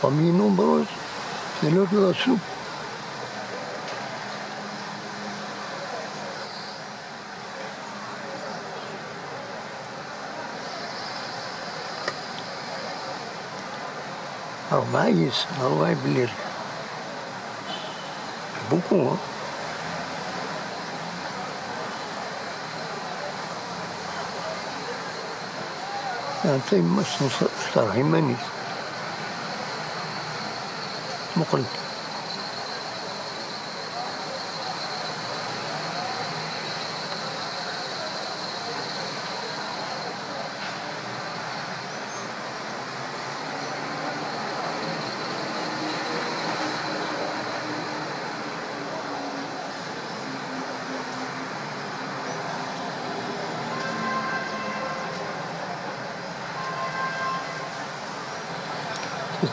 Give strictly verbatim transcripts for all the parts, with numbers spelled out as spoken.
Famille nombreuse, c'est l'heure de la soupe. Alors, maïs, alors, ouais, blé. Beaucoup, hein. Anta yemma-s n Ferḥ iman-is? Muqel.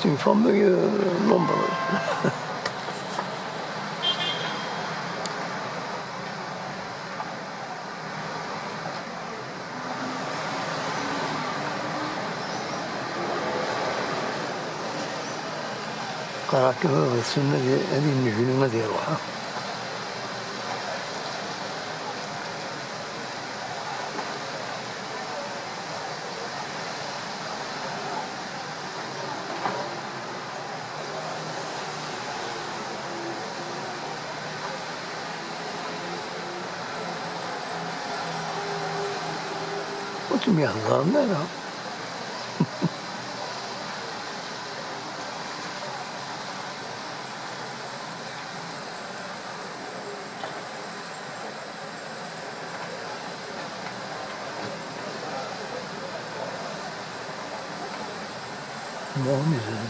C'est une famille, euh, nombreuse. Qqareɣ-ak baba-tsen ad, ad yennejlu ad iruḥ. Ur ttemyehḍaren ara. Bon, mais, euh,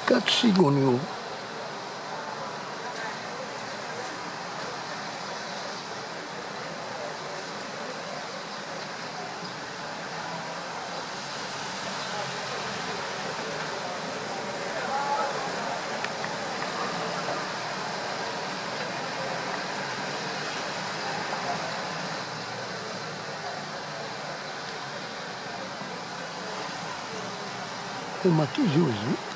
quatre cigognos. Tumma Tizi Wezzu.